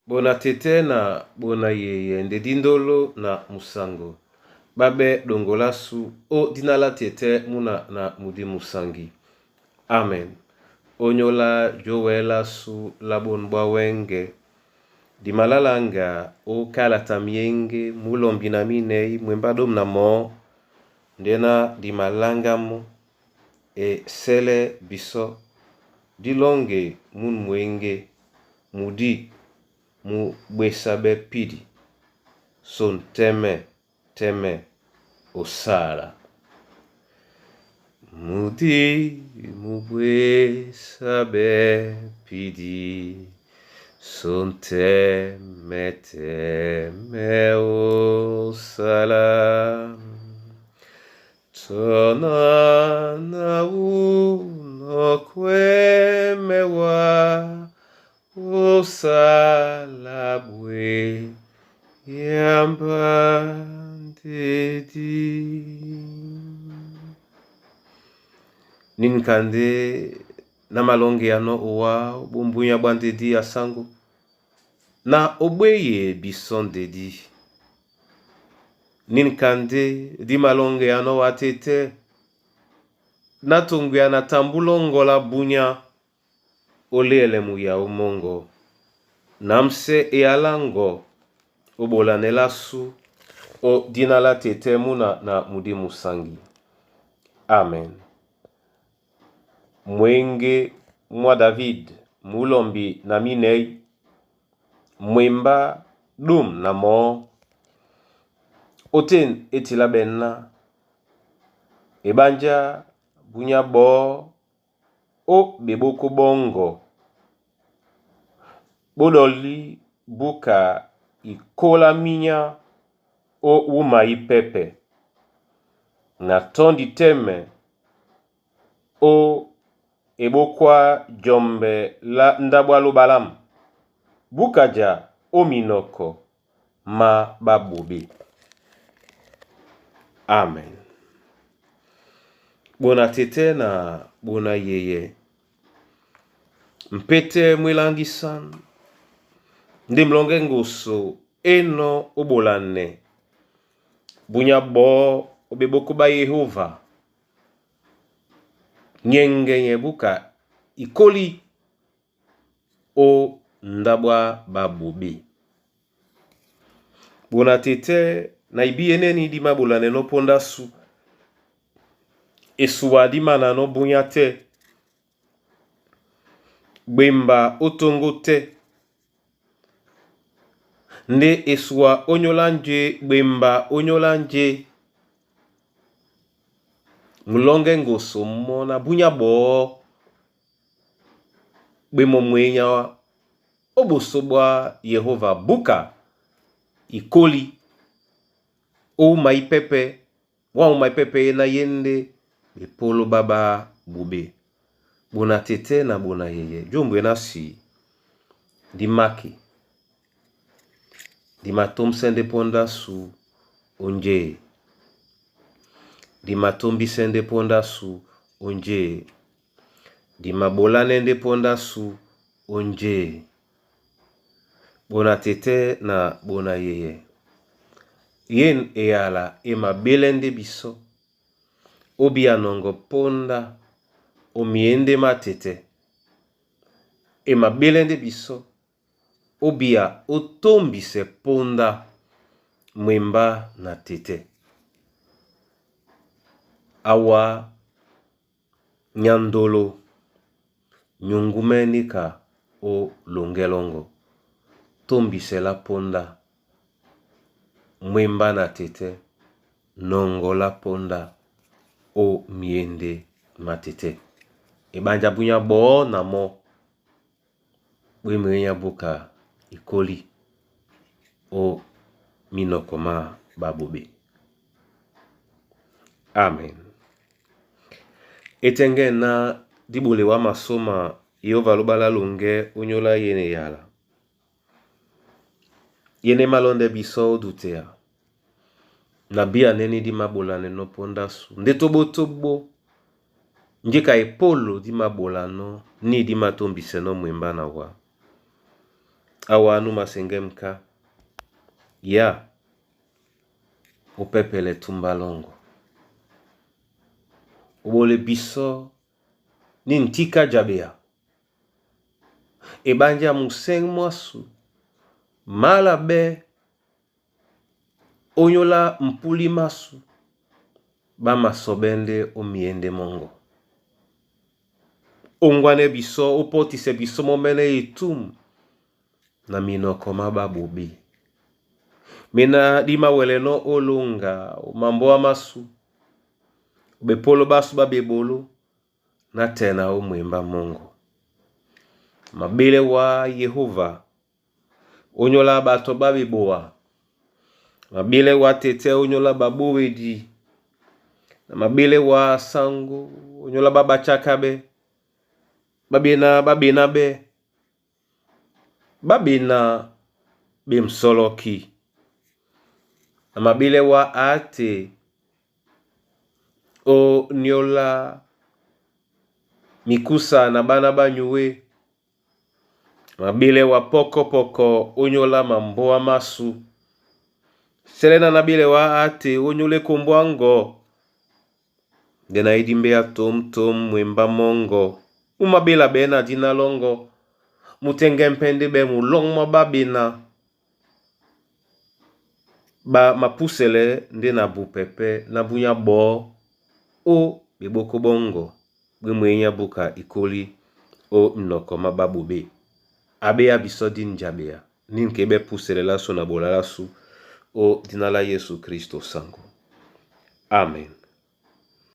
Bona tete na bona yeye nde dindolo na musango babe dongolasu o dina la tete muna na mudi musangi. Amen. Onyola jowelasu la bonu bwa wenge dimalalanga o kalata myenge mulombi na minei mwemba domu na mo ndena dimalangamo e sele biso dilonge munu mwenge mudi mu bwesa bɛ pidi so ntɛmɛ tɛmɛ osala. Mudi mu bwesa bɛ pidi so ntɛmɛ tɛmɛ osala. Tona na uno kwemewa osala bwe yamba ndedi. Ninkande na malonge yano owa bumbunya bwa ndedi ya sango na obweye biso ndedi. Ninkande di malonge yano wa tete na tongwia na tambulongola bunya olele muya omongo namse eyalango obolanela su o dina la tete muna na mudi musangi. Amen. Mwenge mwa David mulombi na minei mwemba dum na mo oten etila benna ebanja bunya bo o beboko bongo bodoli buka ikola minya o wuma ipepe na tondi teme o ebokwa jombe la ndabwa lobalamu bukaja o minoko ma babobe. Amen. Bona tete na bona yeye mpete mwelangisan nde mlonge ngusu eno obolane bunya bo obeboko ba Yehova nyengenye buka ikoli o ndabwa babobe. Bona tete na ibi eneni di mabolane no ponda su esuwa di mana no bunya te gbemba otongo te nde esuwa onyola nje gbemba onyola nje mulonge ngoso mona bunya bo gbemo mwenya wa oboso bwa Yehova buka ikoli ouma ipepe wa uma ipepe ye na yende bepolo baba bube bona tete na bona yeye jombwe na si di maki di matomsende ponda su onje di matombisende ponda su onje di mabolanende ponda su onje bona tete na bona yeye yen eyala emabelende biso obi anongo ponda omiende matete emabelende biso obia otombise ponda mwemba na tete awa nyandolo nyungumenika o longelongo tombisela ponda mwemba na tete nongola ponda o miende matete ebanja bunya bo na mo bwemwenya buka ikoli o minoko ma babobe. Amen. Etenge na dibolewa masoma Yehova lobala longe onyola yene yala. Yene malonde biso odutea. Na bia neni di mabolane no ponda su. Nde tobo njeka epolo di mabolano ni di matombise no mwemba na wa. Awa nú maseŋgɛ́m ká, yá ó pɛ́pɛlɛ túmbá lɔ́ŋgɔ. Ó ɓólé bisɔ́ ní ntíká jabea. Eɓánjá musɛ̂ŋ mwásû mǎla ɓɛ́ ónyólá mpúlí másû ɓá masɔɓɛ́ ndé ó myěndé mɔ́ŋgɔ. Óŋgwanɛ́ bisɔ́ ó pɔ́tisɛ bisɔ́ mɔ́mɛ́nɛ́ etûm na minɔkɔ má ɓáɓoɓé. Méná dí māwɛlɛnɔ́ ó lóŋga ó mambóa másû, ó ɓepóló ɓásû ɓá ɓeɓoló nátɛɛ na ó mwembá mɔ́ŋgɔ. Mabílɛ wá Yehóva ónyólá ɓato ɓá ɓeboa. Mabílɛ wá tetɛ́ ónyólá ɓabówedi. Na mabílɛ wá sáŋgó ónyólá ɓá ɓatsákáɓɛ́, ɓá ɓenáɓɛ́, ɓá ɓena ɓemsɔlɔki. Na mabílɛ wá áte ónyólá mikúsa na ɓána ɓá nyué. Mabílɛ wá pɔ́kɔ́pɔ́kɔ́ ónyólá mambóa másû. Sɛlɛ na bílɛ wá áte ónyólá ékombó áŋgɔ. Ndé na í dímbéá tǒmtǒm mwembá mɔ́ŋgɔ. Mú máɓéla ɓɛɛ́ na díná lɔ́ŋgɔ́. Mú tɛ́ŋgɛ́ pɛ́ ndé ɓɛ́ mulɔ́ŋ mwá ɓáɓena. Ɓá mapúsɛlɛ ndé na bupɛ pɛ́ ná búnyá ɓɔɔ́ ó ɓeɓókó ɓɔ́ŋgɔ ɓé mwěnyá búka ikólí ó minɔkɔ má ɓáɓoɓé. Abéá bisɔ́ dí njabea ní ŋ̀ keɓɛ́ púsɛlɛ lásû na ɓola lásû ó dína lá Yésu Kristo saŋgó. Amen.